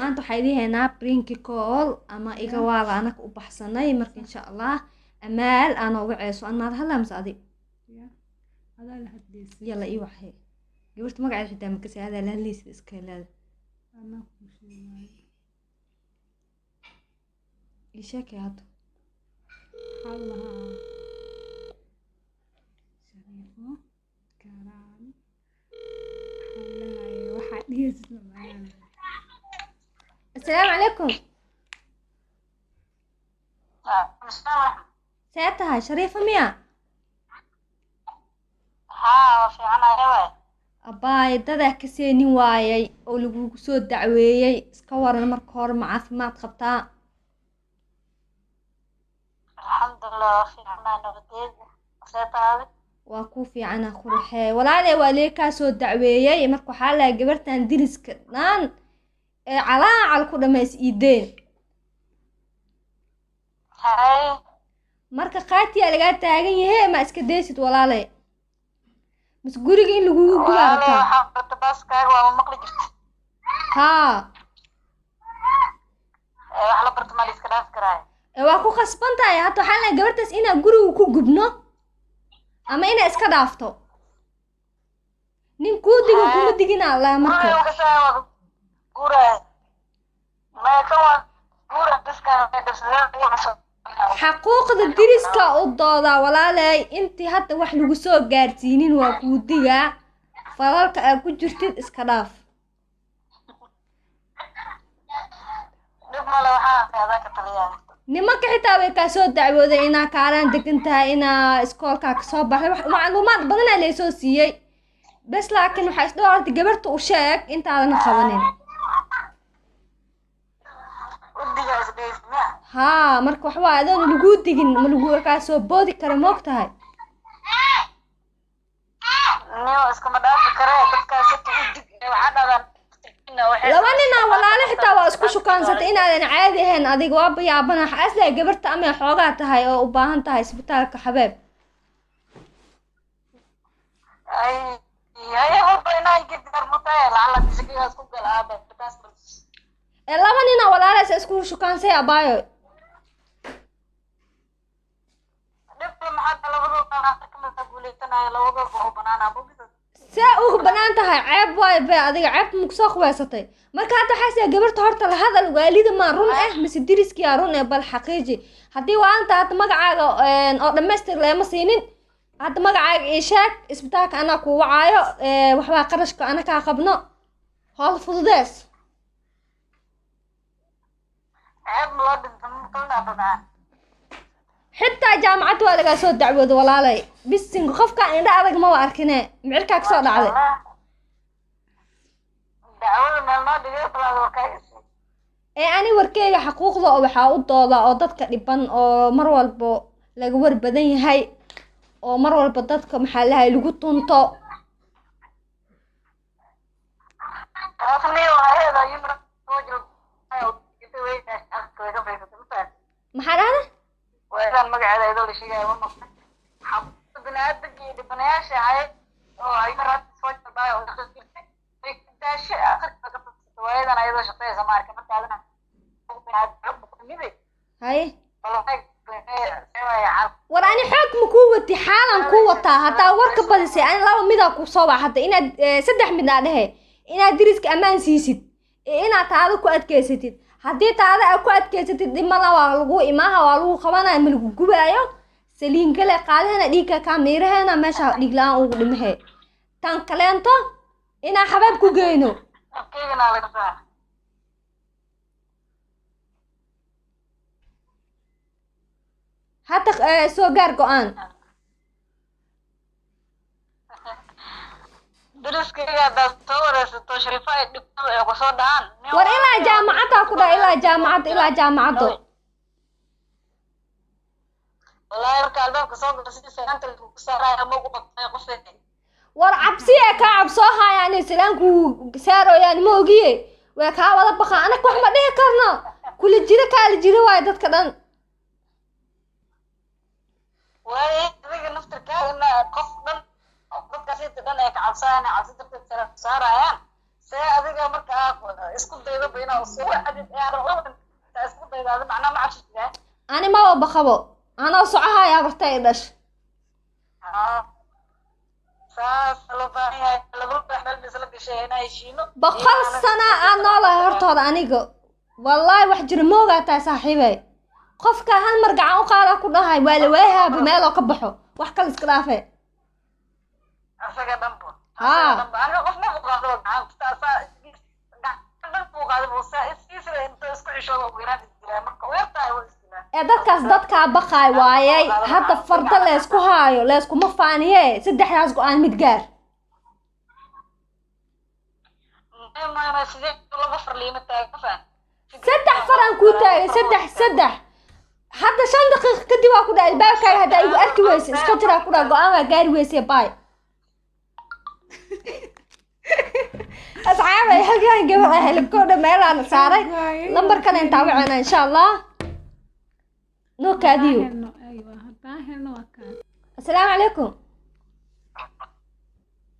Maanta waxaa idiin haynaa prank call ama iga waala anaka u baxsanay. Marka insha Allah Amaal aa nooga ceeso. An maad hadlaa mise adi? Ya, adaa la hadlaysa. Yalla, ii waxay gabarta magaceeda xitaa makasi adaa la hadlaysid iska helaada. Anaa kuu sheegaayo. Ii sheekay hadda. Waxaa la lahaa Shariifo Karaan. Waxaa la lahaye waxaa dhigaysid macaan. Asalaamu calaykum. See tahay, Shariifa miya? Haa, waa fiicanahay waay. Abbaay, dadaa ka seenin waayay oo lagugu soo dacweeyey. Iska waran marka hore, ma caafimaad qabtaa? Alxamdulilah, waa fiicanahay, nabadeeda. See tahay? Waa kuu fiicana quruxee. Walaaley, waa lee kaa soo dacweeyey. Marka waxaa lahay gabartan diriska dhan ee calaacal ku dhamays iideen. Hay. Marka qaatiyaa lagaa taagan yahe, ma iska daysid walaaley, mise guriga in lagugu gubaa Walaaley, rabtaa? Waxaa barta baaskaaga waa ma maqli jirta. Haa. Ee, wax la barta ma la iska dhaafi karaayo. Ee, waa ku khasban tahay. Hadda waxaa lahay gabartaas inaan guriga ku gubno ama inaa iska dhaafto. Nin kuu digin kuma digina Allah marka. Guriga ugashaa waa guuraya. Maya, kan waa guura dadkaan way dhabsadeen ugu cusub. Xaquuqda diriska u doodaa walaaley. Intii hadda wax lagu soo gaarsiinin waa kuu digaa, falalka aad ku jirtid iska dhaaf. Dhib male, waxaa adaa ka taliyaa. Nimanka xitaa way kaa soo dacwooday inaa kaalaan degan tahay, inaa iskoolkaa kasoo baxday. Wax macluumaad badanaa laysoo siiyey bes, laakiin waxaa isdhaw horta gabarta u sheeg intaadan qabanin. Udiga isdhaysid miya? Haa, marka wax waa adoon laguu digin ma lagu kaa soo boodi kara, moog tahay. Niyo, iskama dhaafi karee dadkaas inta u dig waxaa dhadaan. Laba ninaa walaalo xitaa waa isku shukaansatay. Inaadan caadi ahayn adiga waaba yaabana. Waxaa islahay gabarta amay xoogaa tahay oo u baahan tahay isbitaalka xabeeb. Ay, ay, walba inaa gidar mutay lacala bisigaas ku gal aaba taas. Ee, laba ninaa walaalo is isku shukaansay, abaayo. Dhibka maxaa labadooda kamid guuleysanaya, labadooda oo banaana mugida. See uga banaan tahay? Ceeb waayo be, adiga ceebta maku soo qubaysatay. Marka hadda waxaa siyaa gabarta horta la hadal. Waalida maa run ah mise diriskiyaa run eh? Bal xaqiiji. Haddii waanta hadda magacaaga oo dhammaystir leema siinin, hadda magacaaga ii sheeg. Isbitaalka anaa kuu wacaayo. Waxbaa qarashka ana kaa qabno, howl fududees. Ceeb ma loo dhinto maqalna babaan. Xitaa jaamacadda waa lagaa soo dacwooda walaalay. Bisinka, qofkaan indha adag maba arkine, micirkaa kasoo dhacday. Dacwada meel noo dhigay balaad warkaaga sii. Ee, ani warkeyga xaquuqda oo waxaa u doodaa oo dadka dhiban oo mar walbo laga war badan yahay oo mar walba dadka maxaa lahay lagu tunto. Taas niyo ayada yimra soo jiro Maxaa dhahda? Waadan magaceeda iyadoo la sheegaya ma maqlay xaquuqda bini'aadanka iyo dhibanayaasha ahayd oo ay mar hadda soo jabay oo jirtay way daashe akhirka ka fadhiisatay waayadan ayadoo shaqeysa ma arka marka adana miday. Haye, war ani xoog ma kuu wati, xaalan kuu wataa. Haddaa warka badisay, ani laba midaa ku soo bax hadda inaad saddex mid aa dhehe: inaad diriska ammaan siisid iyo inaad taada ku adkeysatid. Haddii taada aad ku adkeysatid, dhimala waa lagu imaaha, waa lagu qabanaya, ma lagu gubaayo. Saliinkale qaadahena, dhiigka kaa miirahena, meesha dhiig la-aan ugu dhimahe. Tan kaleento inaa xabeeb ku geyno. Afkeygana laga saa. Hadda soo gaar go-aan. Deriskayga haddaad soo wareysato Shariifo ay dhibto ee kusoo dhahaan. War ilaa jaamacaddaa ku dhaha, ilaa jaamacadda, ilaa jaamacaddo. Wallaahi marka albaabka soo galo sidii salaanta lagu saaraya ma ugu qabtay qofay. War cabsi ee kaa cabsoo haayaan, islaanku saarooyaan ma ogiye, way kaa wada baqaan. Anaka wax ma dhihi karno, kula jiro kaala jiro waayo dadka dhan. Waaye adiga naftirkaaga qof dhan dadkaas inta dhan ay ka cabsanayaan, cabsi darteed sare saarayaan. See adiga marka aad isku daydaba inaad soo wacdid ee aadan ogan, taa isku dayda adi macnaa ma cabsatid. Ani maba baqabo, anoo socohaya abarta i dhash. Haa, saas loo baahan yahay. Laba ruux meel ba isla gashay inaa heshiino. 100 sana aan noolahay hortooda aniga, wallaahi wax jira moogaa tahay saaxiibey. Qofka hal mar gacan u qaada ku dhahay waa la waayahaaba meeloo ka baxo, wax kale iska dhaafe. Asaga dhanba. Haa. Asaga dhanba aniga qof ma u qaado gacanta, saa gacan dhan buu qaado, saa iskiisla inta isku xishooda ugu yaraan isdilaa, marka u yartahay waa isdilaa. Ee dadkaas dadkaa baqaay waayay. Hadda farda leysku haayo leyskuma faaniye, saddexdaas go-aan mid gaar. Maya, sidee laba far liima taagan, ma fahan? Saddex faraan kuu taagay, saddex saddex. Hadda 5 daqiiqo kadib waa ku dhahay albaabkaaga haddaa igu arki weyse iska jiraa ku dhaha, go-aan waa gaari weyse. Baay asxaabay, halkan gabar ah helibkoodha meelaan saaray, lambarkan intaa wacana insha Allah noo kaadiyo. Helno, aywa, haddaan helno waa kaan. Asalaamu calaykum,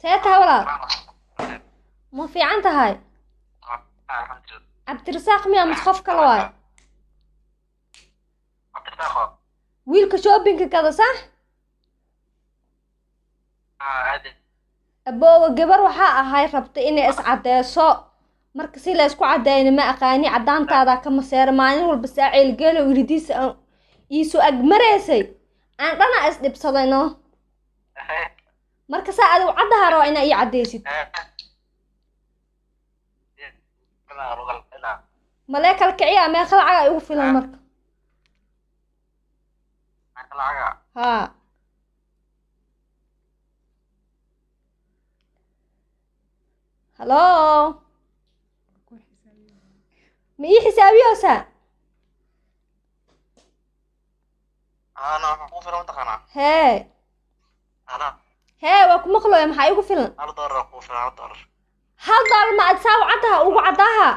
see tahay walaal? Ma fiican tahay? Cabdirasaaq miyaa mise qof kale waay? Wiilka shoppingka gada sax? Aboowa, gabar waxaa ahay rabta inay iscaddeyso, marka si la isku caddeyna ma aqaani. Caddaantaada ka maseera maalin walba saa ceelgeelo iridiisa aan iisu agmaraysay, aan dhana isdhibsaday no. Marka saa adigu caddaha rabaa inaa ii caddeysid. Malee kala kiciyaa? Meeqa lacaga igu filan marka? Haa, hallo. Ku xisaabiyo. Ma ii xisaabiyoosaa? Hee hee, waa ku maqlooya. Maxaa igu filan? $1 ma ad saa u caddaha ugu caddaha?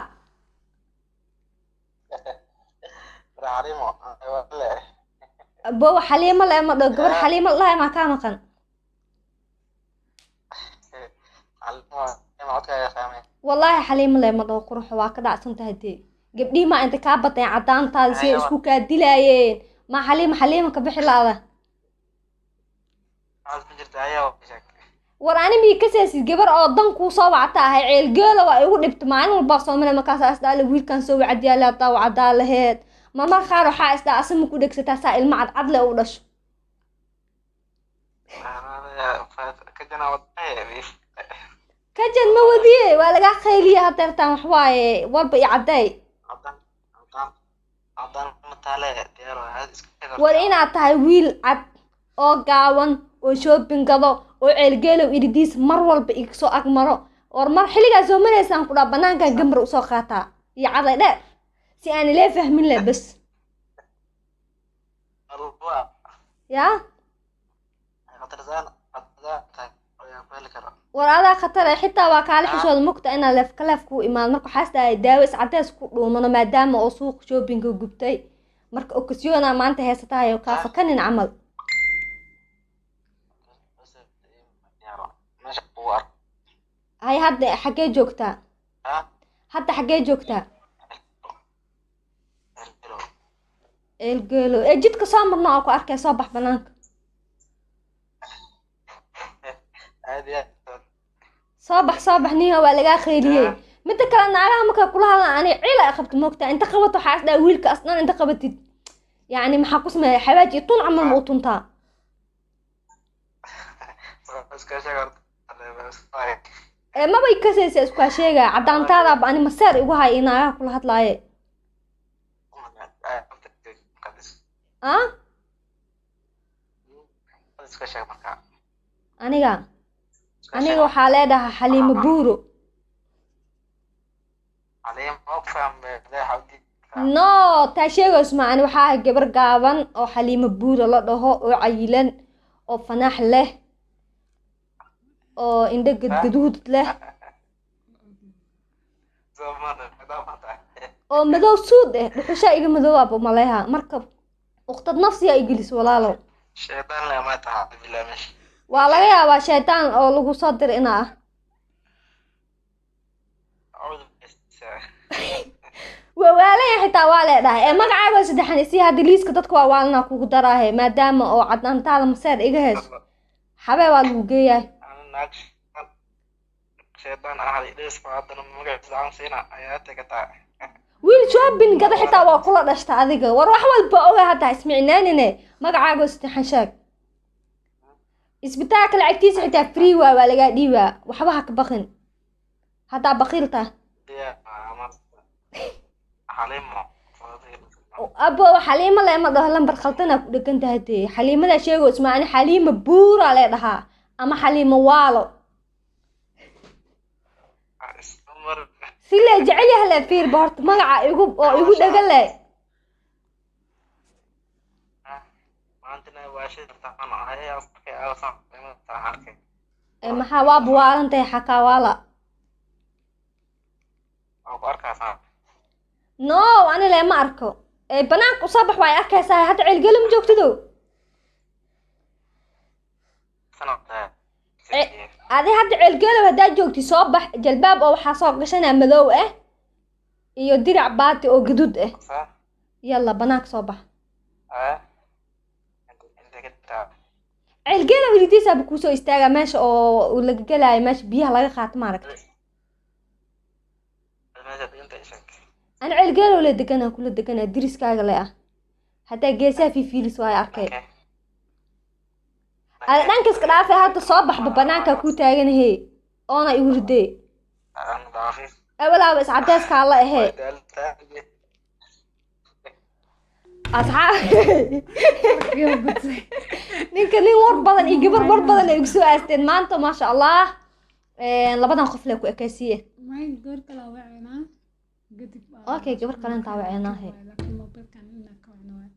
Aboowa, xaliimo le ma dho gabar xaliimo lahay maa kaa maqan? Wallaahi xaliimo le ma dhaho. Quruxo waa ka dhacsan tahay dee. Gabdhihii maa inta kaa bateen caddaantaada si ay isku kaa dilaayeen, maa xaliimo xaliimo ka bixi laada. War ani mii kasaysid gabar oo dan kuu soo wacta ahay. Ceelgeela waa igu dhibta maalin walbaa soo maray, markaas isdhaale wiilkan soo wacdiyaale haddaa wacdaa laheed. Marmar qaar waxaa isdhaa asima ku dhegsataa saa ilmo cadcad le u dhasho. Kajan ma wadiye, waa lagaa qayliya hadeertaan wax waaye walba i caddeey. War inaad tahay wiil cad oo gaawan oo shopping gado oo ceelgeelow iridiis mar walba iga soo ag maro. War mar xilligaa soo maraysaan ku dhaa banaankan gambar usoo qaataa iyo caday dheer si aan ilee fahmin leh bas yaa. War adaa khatar eh, xitaa waa kaala xishooda mugta inaa leef kaleef kuu imaado. Marka waxaas dhahay daawo iscadeys ku dhuumano maadaama oo suuqa shoppingka gubtay, marka okasyoona maanta heysatahay oo kaa fakanin camal. Hay, hadda xaggee joogtaa? Hadda xaggee joogtaa? Eelgeelo ee jidka soo marno oo ku arkay, soo bax banaanka. Soo bax, soo bax niyo, waa lagaa khayliyey. Midda kale naagaha markay kula hadlaan ani ciila ay qabto moogtaa inta qabato waxaa is dhaha wiilka asnan inta qabatid yacni maxaa ku sameeya xawaaj iyo tun camal ma u tuntaa? Ee mabay kasaysa isku sheegaya caddaantaadaaba ani maseer igu haya iyo naagaha kula hadlaaye. Ah, aniga waxaa leedhahaa Xaliimo Buuro. No, taa sheegayso ma ani waxaa ahay gabar gaaban oo Xaliimo Buuro la dhaho oo cayilan oo fanaax leh oo indho gadgaduud leh oo madow suud eh, dhuxushaa iga madoowaaba maleeha. Marka uqtad nafsiyaa igelis walaalow, waa laga yaabaa shaytaan oo lagu soo diray inaa ah. Waa waalaya xitaa waa leedhahay ee magacaaga saddexan isii. Hadda liiska dadka waa waalnaa kugu daraahe, maadaama oo caddaantaada maseer iga hayso, xabee waa lagu geeyahay. Ana naag shaydaan ah idhees baa haddana magaciisa aan siina ayaa tegataa. Wiil shopping gada xitaa waa kula dhashta adiga. War wax walba oga, hadda ha ismicnaanine, magacaaga saddexan sheeg. Isbitaalka lacagtiisa xitaa free waa lagaa dhiibaa, waxba ha ka baqin haddaa baqiil tahay. Diya ama Xaliimo. Abo, Xaliimo lema dhaho, lambar khaldanaa ku dhegan tahay. Dee Xaliimadaa sheego ismaani, Xaliimo buuraa lee dhahaa ama Xaliimo waalo. Ismar. Si lee jecel yahay lee fiirba horta magaca igu oo igu dhegan le. Maantana waa shay tartan ahay arkay alsan arkay. Ee, maxaa waa buwaalan tahay xakaa waala? Waa ku arkaasaa. No, ani lee ma arko ee banaanka usoo bax, waa arkaysaa. Hadda Ceelgelo ma joogtido? Sanadka. Adi hadda Ceelgelow haddaa joogti, soo bax. Jalbaab oo waxaa soo gashanaa madow ah iyo dirac baati oo gaduud ah. Sa. Yalla, banaanka soo bax. Eh, inta ka taa. Ceelgelow iridiisaaba kuusoo istaagaa meesha oo uu laga gelaayo, meesha biyaha laga qaato, maaragta. Meesha inta ishak. Ani Ceelgelow le deganaa, kula deganaa, diriskaaga le ah. Haddaa geesaha fiifiilis waayo arkay. Okay. Ada dhanka iska dhaafay, hadda soo baxba, banaankaa kuu taaganahe oona igu ridee. Aan daafis. Awalaaba iscadeyskaa la ahee. Daalta. Asxaab, ninka nin war badan iyo gabar war badan ay igu soo aasteen maanta, maasha Allah. Labadan qof le ku ekaysiiye. May, gabar kale wacinaa kadib. Okay, gabar kale intaa wacinaa, he. Laakiin mobilkan inaa ka wacno waay.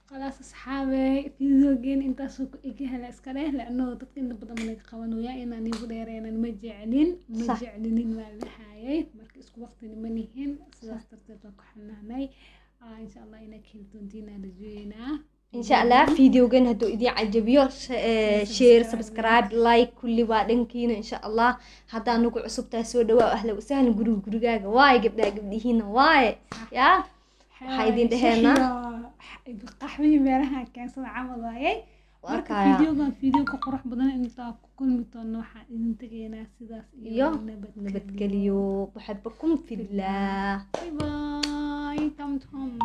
Khalaas asxaabey, videogeen intaasuu ku egyahay. La iska dheh laano dadka inta badan malaga qabanaya inaan igu dheereenan ma jeclin, ma jeclinin waa la hayay. Marka isku waqtina ma nihin, sidaas darteed waan ku xanaanay. Insha Allah inaa ka heli doontiin aan rajeynaa. Insha Allah videogan hadduu idin cajabiyo, share, subscribe, like, kulli waa dhankiina. Insha Allah haddaa nagu cusub tahay, soo dhawaa, ahla wasahlan, guriga gurigaaga waaye, gabdhaha gabdhihiina waaye. Yaa waxaa idin dheheenaa? Qaxwihii meelaha keensada camal waayay. Waa marka kaya. Videogan video ka qurux badan intaa ku kulmi doono, waxaan idin tegaynaa sidaas iyo nabadgelyo. Baxabakum fillah. Bye bye, tom tom.